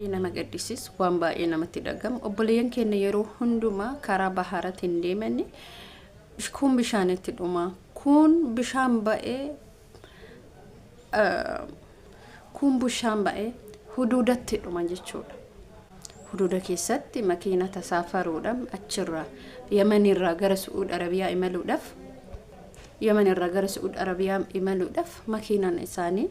Nama gaddisiisu, waan baay'ee namatti dhagamu, obboleeyyan keenya yeroo hundumaa karaa bahaaratiin deemanii kun bishaanitti dhuma, kun bishaan ba'ee, kun bishaan ba'ee huduudatti dhuma jechuudha. Huduuda keessatti makiina tasaafaruudhaan achirraa Yamanirraa gara Su'uud Arabiyaa imaluudhaaf, Yamanirraa gara Su'uud Arabiyaa imaluudhaaf makiinaan isaanii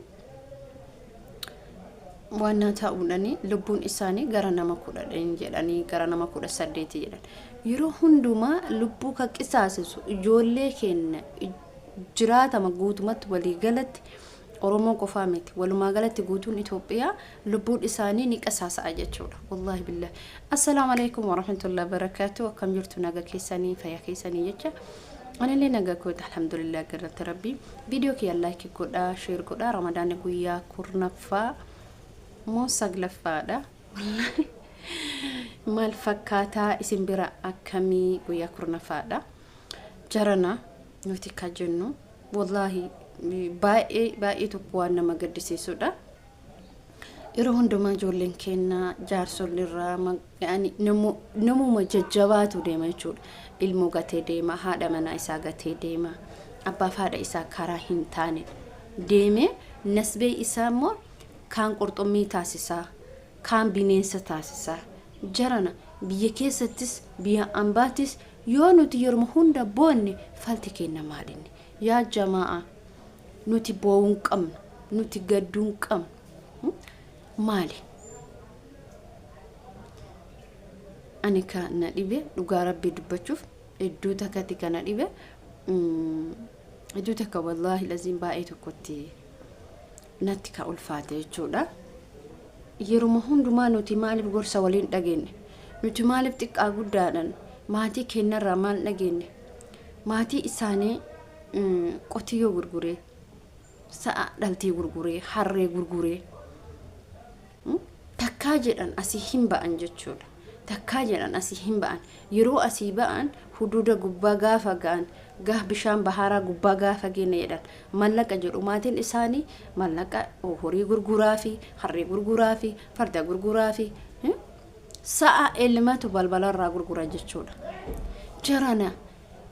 waan ta'uudhani lubbuun isaanii gara nama 10 jedhanii, gara nama 18 jedhan. Yeroo hundumaa lubbuu kan qisaasisu ijoollee keenya jiraatama guutumatti walii galatti Oromoo qofaa miti, walumaa galatti guutuun Itoophiyaa lubbuun isaanii ni qisaasa'a jechuudha. Wallaahi billahi. Assalaamu alaikum warahmatullahi wabarakaatu. Akkam jirtu, naga keessanii, fayyaa keessanii jecha. Anillee naga koota, alhamdulillah, galata rabbii. Viidiyoo kiyya like godhaa, share godhaa. Ramadaanni guyyaa 10ffaa moo 9ffaadha. Wallaahi maal fakkaataa isin bira akkamii guyyaa 10ffaadha. Jarana nuti ka jennu wallaahi baay'ee baay'ee tokko waan nama gaddisiisudha. Yeroo hundumaa ijoolleen keenya jaarsolirraa namuma jajjabaatu deema jechuudha. Ilmoo gatee deema, haadha manaa isaa gatee deema, abbaaf haadha isaa karaa hin taane deemee nasbee isaa immoo kaan qurxummii taasisaa, kaan bineensa taasisaa. Jarana biyya keessattis biyya ambaattis yoo nuti yeruma hunda boonne falti keenya maalinni? Yaa jamaa'a, nuti boo'uu hin qabnu, nuti gadduu hin qabnu. Maali? Ani ka na dhibe, dhugaa rabbii dubbachuuf, hedduu takkatti ka na dhibe, hedduu takka, wallaahi laziin, baay'ee tokkotti natti ka ulfaate jechuudha. Yeruma hundumaa nuti maaliif gorsa waliin dhageenye? Nuti maaliif xiqqaa guddaadhaan maatii keenyarraa maal dhageenye? Maatii isaanii qotiyyoo gurguree, sa'a dhaltii gurguree, harree gurguree takkaa jedhan asii hin ba'an jechuudha. Takkaa jedhan asii hin ba'an. Yeroo asii ba'an huduuda gubbaa gaafa ga'an, gaaf bishaan bahaaraa gubbaa gaafa geenne jedhan mallaqa jedhu maatiin isaanii, mallaqa horii gurguraa fi harree gurguraa fi farda gurguraa fi sa'a elmatu balbalarraa gurgura jechuudha. Jarana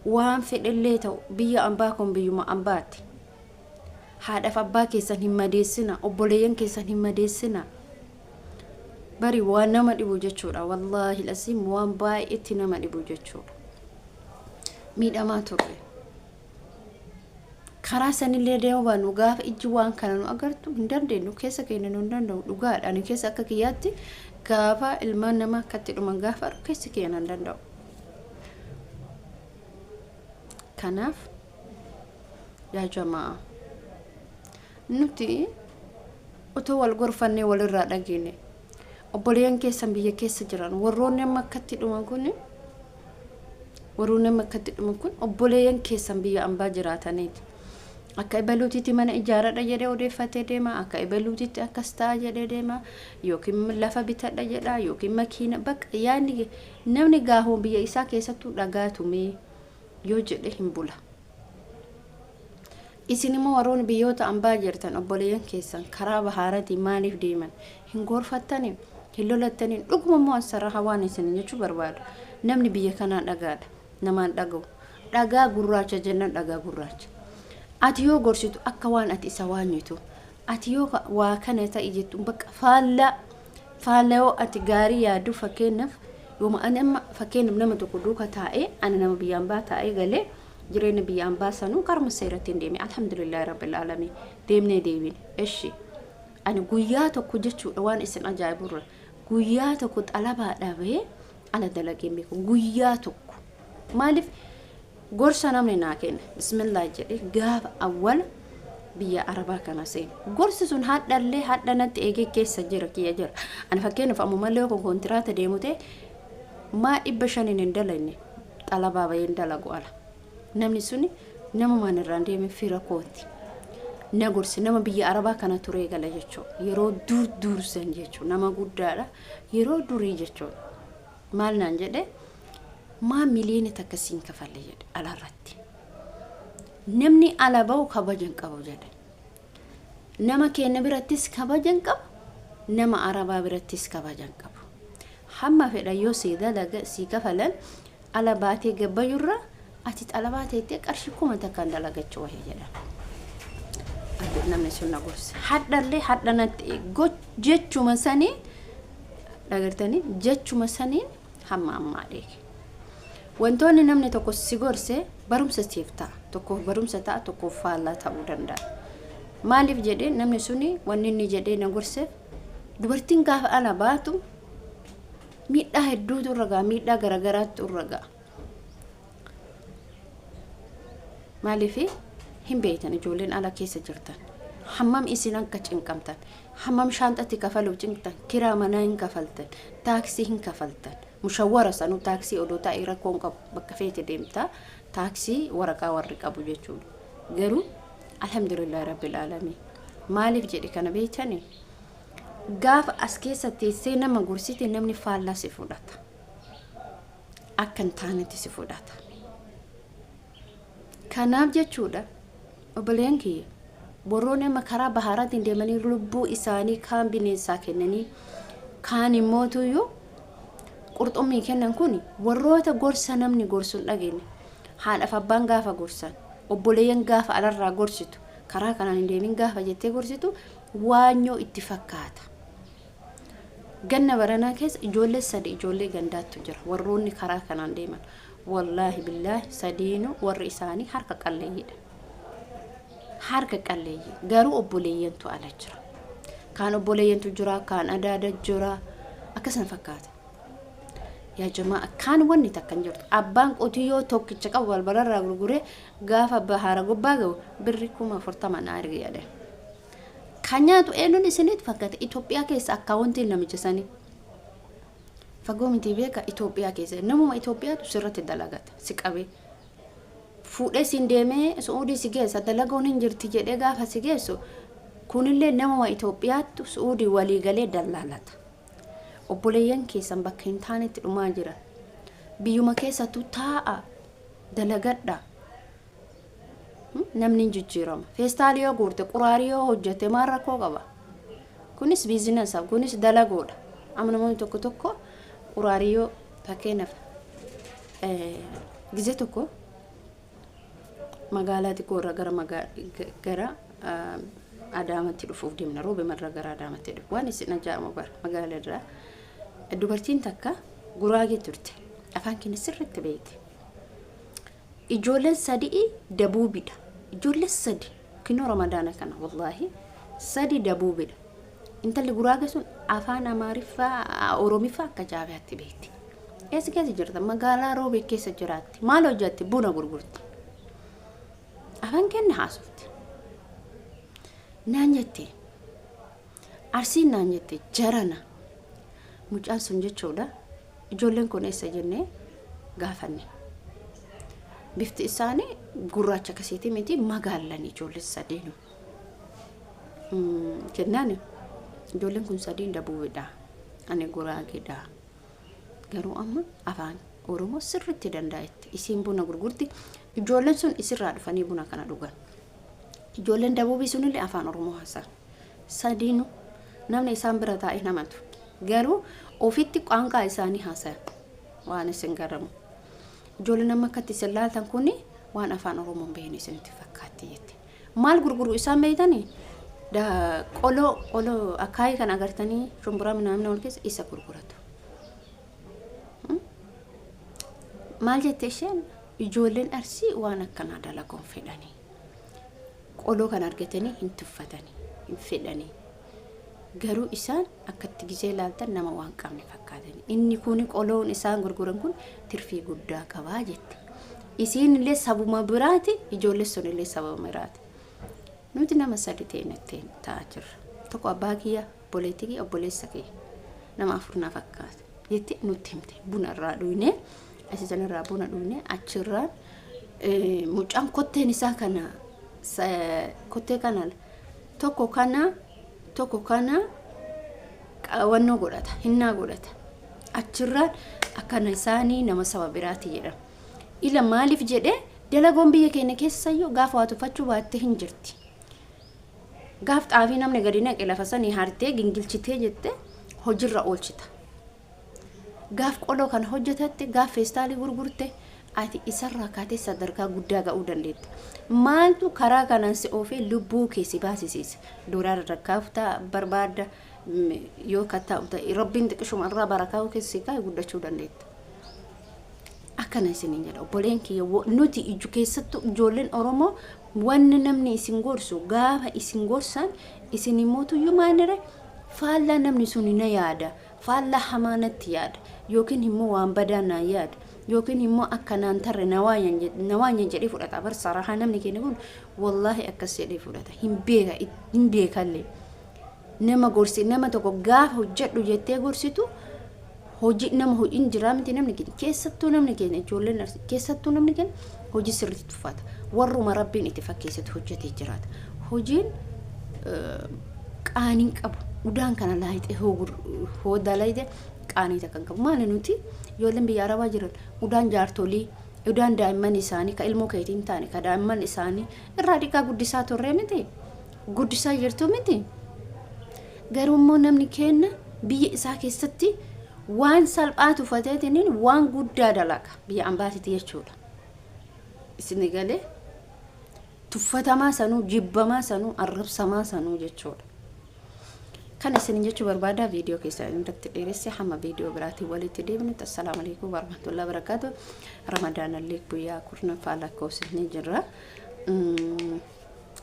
waan fedhellee ta'u biyya ambaa kun biyyuma ambaati. Haadhaaf abbaa keessan hin madeessina, obboleeyyan keessan hin madeessina. Bari waan nama dhibu jechuudha. Wallaahi lasiim waan baay'eetti nama dhibu jechuudha. Miidhamaa turre. Karaa sanillee deemuu baannu gaafa ijji waan kana nu agartu hin dandeenyu, keessa keenya nu hin danda'u, dhugaadha. Ani keessa akka kiyyaatti gaafa ilmaan namaa akkatti dhuman gaafa argu keessi keenya hin danda'u. Kanaaf yaa jamaa, nuti otoo wal gorfannee walirraa dhageene, obboleeyyan keessan biyya keessa jiran warroonni amma akkatti dhuman kun, warroonni amma akkatti dhuman kun obboleeyyan keessan biyya ambaa jiraataniiti. Akka ebaluutitti mana ijaaradha jedhee odeeffatee deema, akka ebaluutitti akkas ta'a jedhee deema, yookiin lafa bitadha jedha, yookiin makiina bakka yaadni namni gaafuma biyya isaa keessattuu dhagaa tumee yoo jedhe hin bula. Isin immoo warroonni biyyoota ambaa jirtan obboleeyyan keessan karaa bahaaratiin maaliif deeman hin gorfattanii, hin lolattanii? Dhuguma immoo ansarraa waan isin jechuu barbaadu, namni biyya kanaa dhagaadha, namaan dhaga'u. Dhagaa gurraacha jennaan dhagaa gurraacha. Ati yoo gorsitu akka waan ati isa waanyitu, ati yoo waa kana ta'i jettu bakka faallaa faallaa. Yoo ati gaarii yaaddu, fakkeenyaaf yooma ani amma fakkeenyaaf nama tokko duuka taa'ee, ani nama biyya ambaa taa'ee galee jireenya biyya ambaa sanuu karuma seeratti hin deeme, alhamdulillahi rabbil aalamiin, deemnee deebine. Eshi, ani guyyaa tokko jechuudha, waan isin ajaa'iburra, guyyaa tokko xalabaa dhabee ala dalagee beeku guyyaa tokko. Maaliif? Gorsa namni naa kenne bismillah jedhee gaafa awwala biyya arabaa kana seene gorsi sun hadhallee hadha natti eegee keessa jira, kiyya jira. Ani fakkeenyaaf ammumallee yoo kontiraata deemu ta'e maa 500n hin dalagne, xalabaa bahee hin dalagu ala. Namni suni namumaan irraan deeme, fira kooti, na gorse, nama biyya arabaa kana turee gala jechuudha, yeroo dur dursan jechuudha, nama guddaadha, yeroo durii jechuudha. Maal naan jedhe? Maa 1 miliyoona siin kafalle jedhe, alarratti namni ala bahu kabaja hin qabu jedhe, nama keenya birattis kabaja hin qabu. Nama Arabaa birattis kabaja hin qabu. Hamma fedhan yoo sii dalaga sii kafalan ala baatee gabbayurra ati xalabaa teettee qarshii 1000n dalagachuu wayya jedhan. Namni sun na gorse. Hadhallee hadha natti jechuma sanii dhagartanii jechuma saniin hamma ammaa dheeke. Wantoonni namni tokko si gorse barumsa siif ta'a. Tokkoof barumsa ta'a, tokkoof faallaa ta'uu danda'a. Maaliif jedhee namni suni wanni inni jedhee na gorseef dubartiin gaafa ala baatu miidhaa hedduutu irra ga'a, miidhaa garagaraatu irra ga'a. Maaliif hin beektan ijoolleen ala keessa jirtan. Hammam isin akka cinqamtan, hammam shaanxatti kafaluuf cinqtan, kiraa manaa hin kafaltan, taaksii hin kafaltan. Mushawwara sanuu taaksii odoo taa'ee rakkoo hin qabu bakka feete deemta taaksii waraqaa warri qabu jechuudha. Garuu alhamdulillahi rabbil aalamiin. Maaliif jedhe kana beektanii? Gaafa as keessa teessee nama gorsite namni faallaa si fudhata. Akka hin taanetti si fudhata. Kanaaf jechuudha obboleeyyan kiyya warroonni amma karaa bahaaraatiin deemanii lubbuu isaanii kaan bineensaa kennanii kaan immootuyyuu qurxummii kennan kun warroota gorsa namni gorsu hin dhageenye haadhaaf abbaan gaafa gorsan obboleeyyan gaafa alarraa gorsitu karaa kanaan hin deemin gaafa jettee gorsitu waanyoo itti fakkaata. Ganna baranaa keessa ijoollee sadi ijoollee gandaattu jira warroonni karaa kanaan deeman. Wallaahi billaahi sadiinuu warri isaanii harka qalleeyyiidha. Harka qalleeyyii garuu obboleeyyantu ala jira. Kaan obboleeyyantu jira, kaan adaada jira. Akkasuma fakkaata. Yaa jamaa kaan wanni takka hin jirtu. Abbaan qotiyyoo tokkicha qabu balbalarraa gurguree gaafa bahaara gubbaa ga'u birri 40,000 naa ergi jedhe. Kan nyaatu eenyuun isinitti fakkaate Itoophiyaa keessa akkaawwantiin namicha sanii. Fagoo miti beeka Itoophiyaa keessa namuma Itoophiyaatu sirratti dalagata si qabee. Fuudhee siin deemee Su'uudii si geessa dalagoon hin jirti jedhee gaafa si geessu kunillee namuma Itoophiyaattu Su'uudii walii galee dallaalata. Obboleeyyan keessan bakka hin taanetti dhumaa jiran. Biyyuma keessattuu taa'a dalagadha. Namni hin jijjiirama. Feestaalii yoo guurte, quraarii yoo hojjette maal rakkoo qaba? Kunis biizinasa, kunis dalagoodha. Amma namoonni tokko tokko quraarii yoo fakkeenyaaf gizee tokko magaalaa xiqqoo irraa gara gara Adaamatti dhufuuf deemna. Roobe marra gara Adaamatti dhufu. Waan isin ajaa'ibu bara magaalaa irraa dubartiin takka guraagee turte. Afaan keenya sirriitti beekti. Ijoolleen sadi'i dabuubidha. Ijoolleen sadi kinoo ramadaana kana wallaahi sadi dabuubidha. Intalli guraagee sun afaan Amaariffaa Oromiffaa akka jaabaatti beekti. Eessa keessa jirta? Magaalaa Roobee keessa jiraatti. Maal hojjatti? Buna gurgurti. Afaan kenna haasofti. Naan jette. Arsiin naan jette jarana. Mucaan sun jechuudha. Ijoolleen kun eessa jennee gaafanne. Bifti isaanii gurraacha akkasiiti miti magaallan ijoolleen sadeenu. Jennaan ijoolleen kun sadiin dabuubidha. Ani guraageedha. Garuu amma afaan Oromoo sirriitti danda'etti. Isiin buna gurgurti. Ijoolleen sun isirraa dhufanii buna kana dhugan. Ijoolleen dabuubii sunillee afaan Oromoo haasa'an. Sadiinuu namni isaan bira taa'ee namatu. Garuu ofitti qaanqaa isaanii haasayan. Waan isin garamu. Ijoolleen amma akkatti isin laaltan kuni waan afaan Oromoo hin beekne isinitti fakkaatti jette. Maal gurguru isaan beektanii? Qoloo qoloo akaayii kan agartanii shumburaa minaamina wal keessa isa gurguratu. Maal jette isheen? Ijoolleen Arsii waan akkanaa dalaguun fedhanii. Qoloo kan argatanii hin tuffatanii, hin fedhanii. Garuu isaan akkatti gizee ilaaltan nama waan qabne fakkaatanii. Inni kun qoloon isaan gurguran kun tirfii guddaa qabaa jette. Isiin illee sabuma biraati, ijoollee sun illee sabuma biraati. Nuti nama sadi ta'e ta'aa jirra. Tokko abbaa kiyya, obboleettii kiyya, obboleessa kiyya. Nama afur na fakkaata. Jettee nutti himte. Buna irraa dhuyne, asii sanarraa buna dhuyne, achirraan mucaan kotteen isaa kana kottee kana tokko kana tokko kana wannoo godhata hinnaa godhata achirraan akkana isaanii nama saba biraati jedhama. Ila maaliif jedhee dalagoon biyya keenya keessayyuu gaafa waa tuffachuu baatte hin jirti. Gaaf xaafii namni gadi naqe lafa sanii hartee gingilchitee jette hojiirra oolchita. Gaaf qoloo kana hojjetatte, gaaf feestaalii gurgurte, ati isarraa kaatee sadarkaa guddaa ga'uu dandeetta. Maaltu karaa kanaan si oofee lubbuu kee si baasisiisa? Doolaara rakkaaftaa barbaadda yoo kattaa'u ta'e, Rabbiin xiqqishuma irraa barakaa keessa si kaa'e, guddachuu dandeetta. Akkana isiniin jedha, obboleen kiyya. Nuti iju keessattuu ijoolleen Oromoo, wanni namni isin gorsu, gaafa isin gorsan isin immoo tuyyuu maalire, faallaa namni sun na yaada, faallaa hamaa natti yaada, yookiin immoo waan badaa naan yaada, yookiin immoo akka naan tarre na waanyan jedhee fudhata. Bar sarahaa namni keenya kun wallaahi akkas jedhee fudhata. Hin beeka, hin beekallee. Nama gorsi, nama tokko gaafa hojjedhu jettee gorsitu, hojii nama hojiin jiraa miti. Namni keenya keessattuu, namni keenya ijoolleen Arsii keessattuu, namni keenya hojii sirriitti tuffata. Warruma Rabbiin itti fakkeessatu hojjetee jiraata. Hojiin qaanii qabu. Udaan kana laayixee hoo dalayde qaanii takka hin qabu. Maali, nuti ijoolleen biyya arabaa jiran udaan jaartolii, udaan daa'imman isaanii, ka ilmoo keetiin hin taane, ka daa'imman isaanii irraa dhiqaa guddisaa turre miti, guddisaa jirtu miti. Garuu immoo namni keenya biyya isaa keessatti waan salphaa tuffateetiin waan guddaa dalaga biyya ambaatitti jechuudha. Isin galee, tuffatamaa sanuu, jibbamaa sanuu, arrabsamaa sanuu jechuudha. Kana isin jechuu barbaada. Viidiyoo keessa irratti dheeresse. Hamma viidiyoo biraatiin walitti deebinutti, assalaamu alaikum warahmatullahi wabarakaatu. Ramadaanallee guyyaa 10ffaa lakkoofsisnee jirra.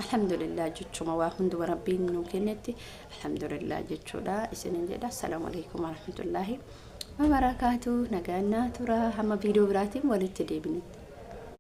Alhamdulillah jechuma, waa hunduma Rabbiin nuu kennetti alhamdulillah jechuudha isinin jedha. Assalaamu alaikum warahmatullahi wabarakaatu. Nagaan naa tura, hamma viidiyoo biraatiin walitti deebinutti.